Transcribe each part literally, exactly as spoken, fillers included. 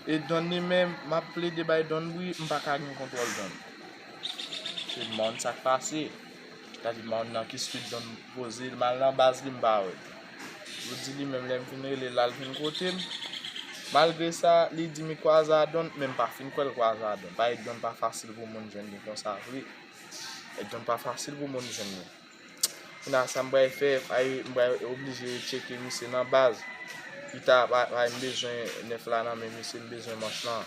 E Don li menm, m ap plede bay Don bri, m pa ka gen kontwòl Don. Se mòn sa k pase. Sa di mòn nan ki swit Don poze, m al nan baz li, m pa wè l. Yo di li menm lè m fin rele l, l al vin kote m. Malgre sa, li di m li kwaze a Don, men m pa fin kwè l kwaze a Don. Paske Don pa fasil pou moun jwenn li konsa vre. Don pa fasil pou moun jwenn li. Kounye a sa m pral fè, ay, m pral oblije tcheke misye nan baz. Pita, pa, pa, m bezwen nèf la nan men misye, m bezwen manch lan.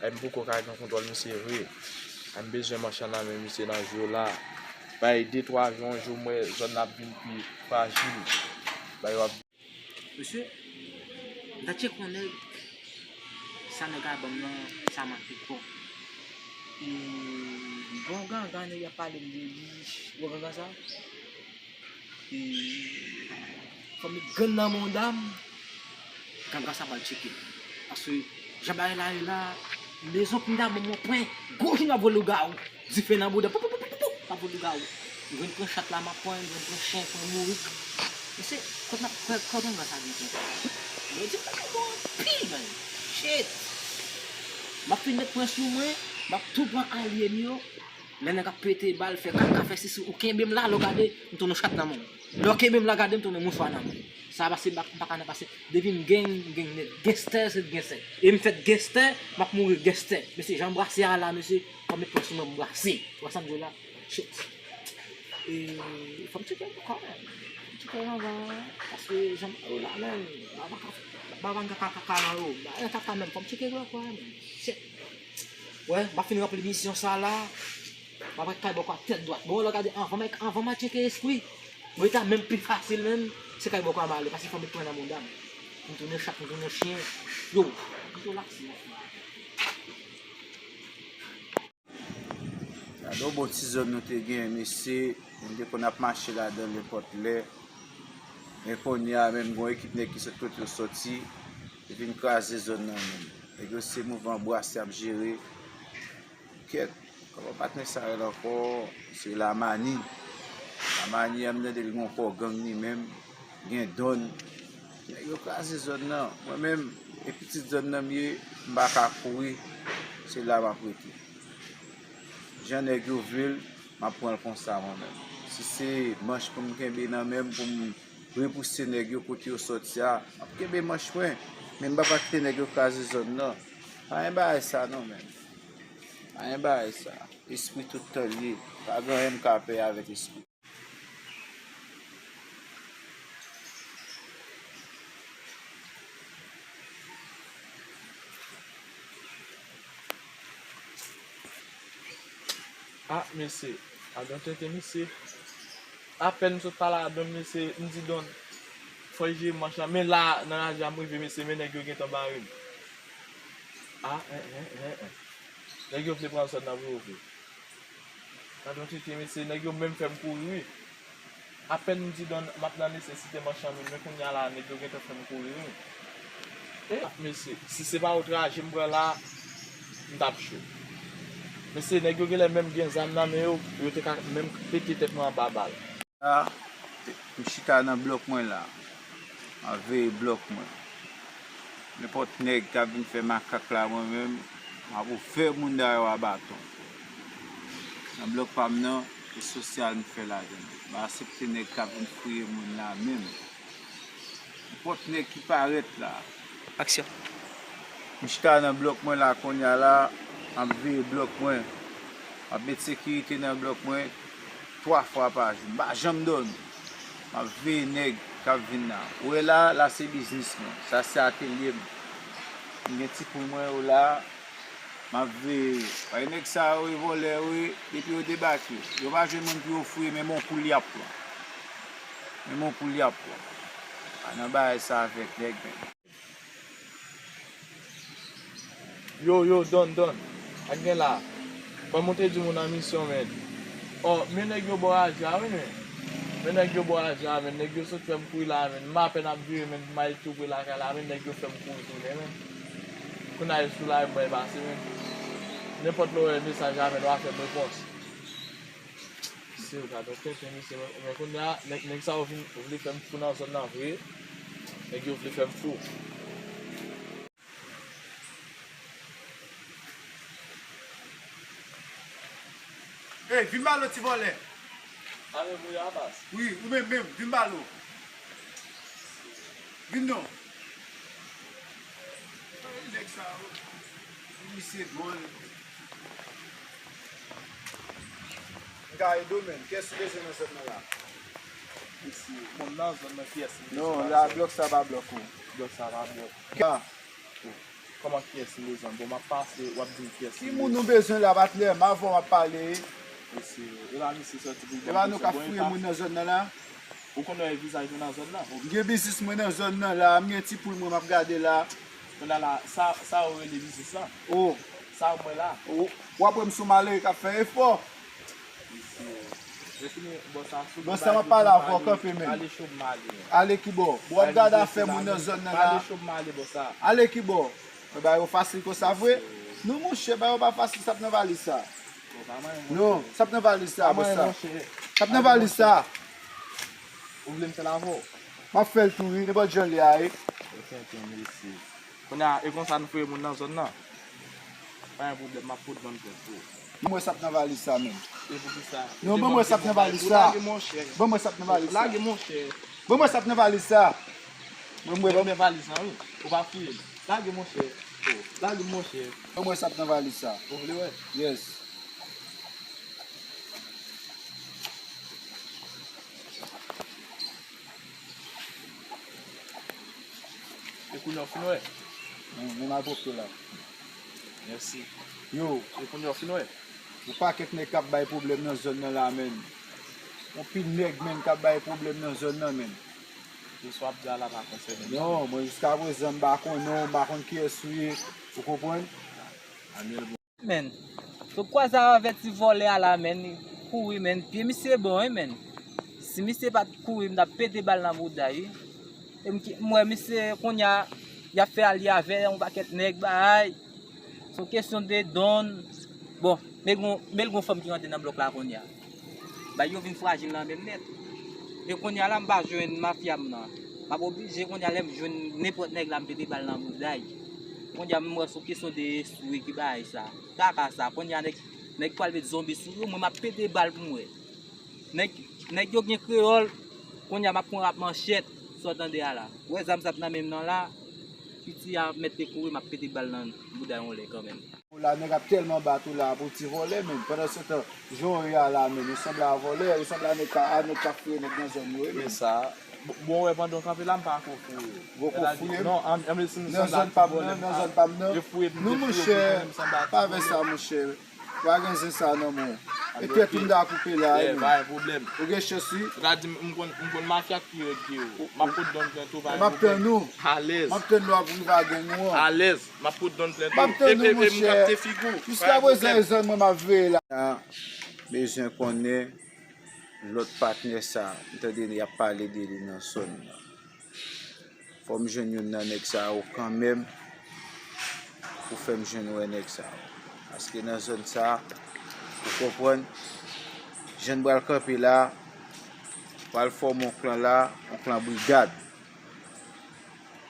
Ay, m poko ka gen kontwòl misye vre. Ay, m bezwen manch lan nan men misye nan jou la. Bay de twa jou, yon jou m wè zòn nan ap vin pi frajil. Bay yo ap Mesye, m ta tcheke yon nèg, sa nèg la ban m nan, sa make twòp. E, bon, ganga nèg la pale m de li, bon, ganga sa. E, fò m met grenn nan manda m, ganga sa pral tcheke. Paske, jan bagay la ye la, mezon pou m ta ban m yon pwen, gwo jan ap voye lougawou. Dife nan bouda, pou, pou, pou, pou, pou, pou, pa pou lougawou. M jwenn pran chat la, m ap pran, m jwenn pran chen, pran mourik. Mesye, kòman, kò-, kòman nan sa gen konsa? Yo di m bagay bon anpil, man. Shit. M ap fin met pran sou mwen, m ap tou pran alye m yo. Lè nèg ap pete bal, fè kaka, fè sisi, ou kenbe m la, lè w gade, m tounen chat nan men w. Lè w kenbe m la, gade, m tounen mouchwa nan men w. Sa pase, m pa, m pa ka nan pase. Depi m gen, m gen nèt. Genstè, se genstè. E m fèt genstè, m ap mouri genstè. Mesye, jan m brase a la, mesye, fò m met pwen sou mwen, m brase. Ou wè sa m di w la? Shit. E, fò m tcheke ankò, man. Fò m tcheke anvan, paske jan m yo la, man, ba, ba, ba, ba, ba, kaka, kaka nan yo. Ba, kaka menm, fò m tcheke yo ankò, man. Shit. Wè, m ap fin ranpli misyon sa la. M ap ret kay bòkò a tèt dwat. Bon, lè w gade anvan, anvan m al tcheke espri. Bon, li ta menm pi fasil menm, se kay bòkò a m ale, paske fò m met pwen nan mouda m. M tounen chat, m tounen chen. Yo, m tou lakse. Gade yon bon ti zòn nou te gen, mesye. Nou te konn ap mache ladan l nenpòt lè. Men kounye a menm, gen yon ekip nèg ki sot kote yo soti, yo vin kraze zòn nan menm. Nèg yo se mouvman bras y ap jere. Kèt, kòman patnè sa rele ankò? Se Lamani. Lamani an, m tande l gen yon kò gang li menm, gen Don. Nèg yo kraze zòn nan. Mwen menm, e pitit zòn nan m ye, m pa ka kouri. Se la m ap rete. Jan nèg yo vle l, m ap pran l konsa mwen menm. Si se manch pou m kenbe nan men m, pou m repouse nèg yo kote yo soti a, m ap kenbe manch mwen. Men m pa pa kite nèg yo kraze zòn nan. Pa gen bagay sa non, menm. Pa gen bagay sa. Espri tout tan l ye. Pa gen anyen m ka pè avèk espri. Ah, mesye, a Don tenten, mesye. Apèn m sot pale a Don, mesye, m di Don, fò l jere manch la. Men la, nan radyo a m rive, mesye, men nèg yo gentan bare m. Ah, en, en, en, en. Nèg yo vle pran zòn nan pou yo vre. Nan yon tete, mesye, nèg yo menm fè m kouri, wi. Apèn m di Don m ap nan nesesite manch lan, men kounye a la, nèg yo gentan fè m kouri, wi. E, mesye, si se pa outraje m pran la, m t ap cho. Mesye, nèg yo genlè menm gen zam nan men yo, yo te ka menm pete tèt mwen anba bal. La, m chita nan blòk mwen la. M ap veye blòk mwen. Nenpòt nèg k ap vin fè makak la, mwen menm, m ap ouvè moun dayò a baton. Nan blòk pa m nan, se sosyal m fè ladan l. M pa aksepte nèg k ap vin fouye moun la menm. Nenpòt nèg ki parèt la. Aksyon. M chita nan blòk mwen la kounye a la, m ap veye blòk mwen. M ap met sekirite nan blòk mwen twa fwa pa jou. M pa janm dòmi. M ap veye nèg k ap vin la. Ou wè la, la se biznis mwen. Sa se atelye m. M gen ti poul mwen yo la. M ap veye yo. Paske nèg sa yo, e vòlè yo ye. Depi yo debake, yo pa jwenn moun pou yo fouye, menm yon poul y ap pran. Menm yon poul y ap pran. Pa nan bagay sa avèk nèg menm. Yo, yo, Don, Don. Ak gen la. Ban m te di moun an misyon, men. Oh, men nèg yo bò raje a, wi, men. Men nèg yo bò raje a, men. Nèg yo sot fè m kouri la, men. M apèn ap vire, men. M al tou pre lakay la, men. Nèg yo fè m kouri tounen, men. Kounye a, yo sou la, yo bay pase, men. Nenpòt lè w wè mesaj la, men, w a fè m repons. Se yo ka donk tenten, mesye, men, men kounye a, nèg, nèg sa yo vin vle fè m fou nan zòn nan vre. Nèg yo vle fè m fou. Ey, vin ba lo ti vòlè. Ale pou yo apas. Wi, ou menm menm, vin ba lo. Vin non. Ey, nèg sa yo. Misye bon. M ka ede w, menn. Kiyès ou bezwen nan zòn nan la? Mesye, bon, m nan zòn nan, kiyès m bezwen? Non, la, blòk sa pa blòk ou. Blòk sa pa blòk. Ka. Kòman kiyès m bezwen? Bon, m ap pase, w ap di m kiyès m bezwen. Ki moun ou bezwen la, patnè? M avè w m ap pale. Mesye, e pa misye sòti pou l ban m konsèy. E pa nou k ap fouye moun nan zòn nan la? Ou konn wè vizaj mwen nan zòn nan? M gen biznis mwen nan zòn nan la, m gen ti poul mwen m ap gade la. Kounye a la, sa, sa ou rele biznis la? O. Sa ou wè la? O, w ap wè m se yon malere k ap fè efò. Mesye, yo fini, bò sa sou. Bò sa m ap pale avè w, kanpe menm. Ale cho m ale. Ale ki bò? W ap gade afè moun nan zòn nan la. Ale cho m ale, bò sa. Ale ki bò? Mwen ba yo fasil konsa vre. Non, monchè, ba yo pa fasil, sa p nan valiz sa. Bon, pa manyen, monchè. Non, sa p nan valiz sa, bò sa. Sa p nan valiz sa. Ou vle m fè l avè w? M ap fè l tou, wi, nenpòt jan l ye a, wi. Ok, ok, mèsi. Kounye a, e konsa nou fè moun nan zòn nan. Pa gen pwoblèm, m ap pot bann plent pou ou. Ban mwen sa k nan valiz sa menm. E poukisa? Non, ban mwen sa k nan valiz sa. Ou lage, monchè. Ban mwen sa k nan valiz sa. Ou lage, monchè. Ban mwen sa k nan valiz sa. Ban mwen, ban mwen valiz lan, wi. Ou pa fouye l. Lage, monchè. Oh, lage, monchè. Ban mwen sa k nan valiz sa. Ou vle wè? Yes. E kounye a w fin wè? Mwen, mwen al pwòpte la. Mèsi. Yo. E kounye a w fin wè? Yon pakèt nèg k ap bay pwoblèm nan zòn nan la, menn. Yon pil nèg, menn, k ap bay pwoblèm nan zòn nan, menn. Tout sa w ap di a la pa konsène m. Non, mwen jiskaprezan m pa konnen w, m pa konn kiyès ou ye. Ou konprann? Amyèl bon. Menn. Sot kwaze avè ti vòlè a la, menn. Li kouri, menn. Pye misye bon, wi, menn. Si misye pa t kouri, m t ap pete bal nan bouda l, wi. E m ki, m wè misye kounye a, y ap fè alye avè yon pakèt nèg, bagay. Se yon kesyon de donn. Bon, men gon, men gon fanm ki rantre nan blòk la kounye a. Bagay yo vin frajil nan men m nèt. E kounye a la, m pa jwenn mafya m nan. M ap oblije kounye a, lè m jwenn nenpòt nèg la, m pete bal nan bouda l. Kounye a, m wè se yon kesyon de espri ki bagay sa. Kaka sa. Kounye a, nèg, nèg pral met zonbi sou yo, mwen, m ap pete bal pou m wè. Nèg, nèg yo gen kreyòl, kounye a, m ap pran rap manchèt, sa w tande a la. Ou wè zam sa k nan men m nan la, piti a mèt te kouri, m ap pete bal nan bouda l yon lè kanmenm. La, nèg ap tèlman bat ou la pou ti vòlè, menn. Pandansetan, jan w ye a la, menn, ou sanble a vòlè, ou sanble a nèg ka, a nèg k ap fouye nèg nan zòn yo, wi, menn. Men sa, bon, bon, wè, pandan w kanpe la, m pa ko fouye. Ou poko fouye m? Non, an, an, men si m sanble a ti vòlè, nan zòn pa m nan, nan zòn pa m nan. Yo fouye m, yo fouye m, pou konnen m sanble a ti vòlè. Non, monchè, pa vè sa, monchè. Pa gen zen sa nan men w. E tèt ou m ta koupe la, wi, menn. Pa gen pwoblèm. Ou gen chans, wi. Ou ka di m, m konn, m konn mafya k pi rèd ke ou. M ap pot donn plent ou, pa gen pwoblèm. M ap tann ou. Alèz. M ap tann lè w ap rive a gang ou an. Alèz. M ap pot donn plent ou. M ap tann ou, monchè. Jiskaprezan, e zòn mwen m ap veye la. Bezwen konnen lòt patnè sa, m tande y ap pale de li nan zòn nan. Fò m jwenn youn nan nèg sa yo kanmenm pou fè m jwenn wè nèg sa yo. Paske nan zòn sa, ou konprann, jan n pral kanpe la, pral fòme yon klan la, yon klan brigad.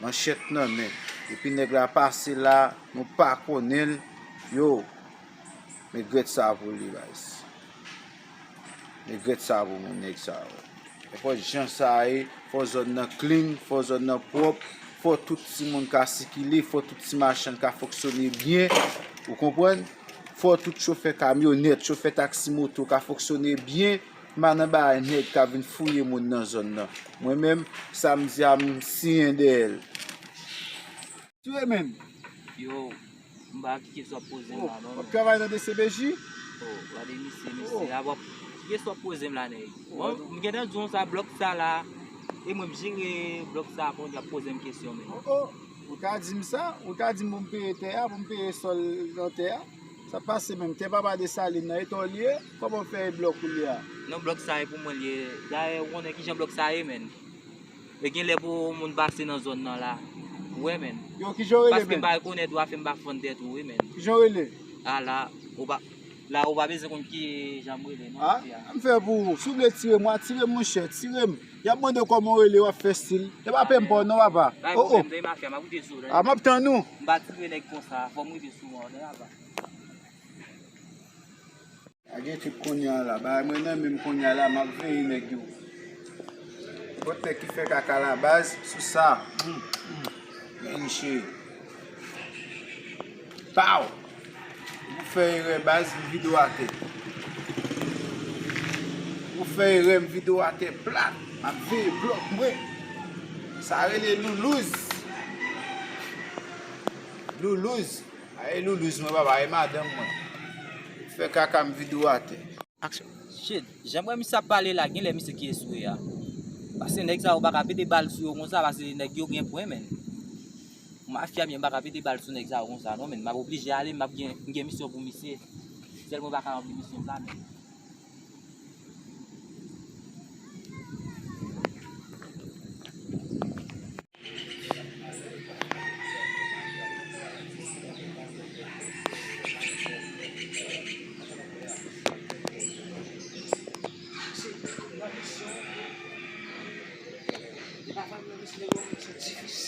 Manchèt nan men. Epi nèg la pase la, nou pa konnen l. Yo, men grèt sa pou li, baz. Men grèt sa pou moun nèg sa yo. Nenpòt jan sa ye, fò zòn nan clean, fò zòn nan pwòp, fò tout timoun ka sikile, fò tout ti machann ka fonksyone byen, ou konprann? Fò tout chofè kamyonèt, chofè taksi moto ka fonksyone byen, m pa nan bagay nèg k ap vin fouye moun nan zòn nan. Mwen menm, sa m di a, m siyen dèyè l. Tire menm. Yo, m pa ki kesyon w ap poze m la, non, non. W ap travay nan D C P J? Oh, gade misye, misye, a, w ap, ki kesyon w ap poze m la, nèg? Bon, m gentan di w sa, blòk sa la, e mwen m jere blòk sa, kounye a w ap poze m kesyon, men. Oh, oh, ou ka di m sa? Ou ka di m pou m peye tè a, pou m peye sòl nan tè a? Sa pase menm, tè papa Desalin nan, e ta w li ye? Kòman w fè e blòk ou li a? Non, blòk sa e pou mwen li ye. Dayè, ou konnen kijan blòk sa ye, menn. E gen lè pou moun pase nan zòn nan la. Ou wè, menn. Yo, kijan w rele, menn? Paske m pa rekonèt ou a fè m pa fann tèt ou, wi, menn. Kijan w rele? A la, ou pa, la, ou pa bezwen konn kijan m rele, non, mesye a. A, m fè pou ou. Si w vle tire m, w a tire m, monchè, tire m. Y ap mande w kòman w rele, w ap fè stil. E pa pè m pa w non, papa. Oh, oh. Bay pwoblèm, tande mafya, m ap rete sou ou, tande. A, m ap tann ou. M pa tire nèg konsa, fò m rete sou ou, tande, papa. Gen trip kounye a la. Bagay mwen nan menm kounye a la, m ap veye nèg yo. Nenpòt nèg ki fè kaka la baz, sou sa. Hmm, hmm. Men cheri. Pow! Ou fè erè baz, m vide w atè. Ou fè erè, m vide w atè plat. M ap veye blòk mwen. Sa rele loulouz. Loulouz. A e loulouz mwen, papa, e madanm mwen. Fè kaka, m vide w atè. Aksyon. Shit, jan m wè misye ap pale la, genlè misye ki eswe a. Paske nèg sa yo pa ka pete bal sou yo konsa, paske nèg yo gen pwen, menn. Mafya byen, m pa ka pete bal sou nèg sa yo konsa, non, menn. M ap oblije ale, m ap gen, m gen misyon pou misye. Sèl mwen pa ka ranpli misyon sa, menn.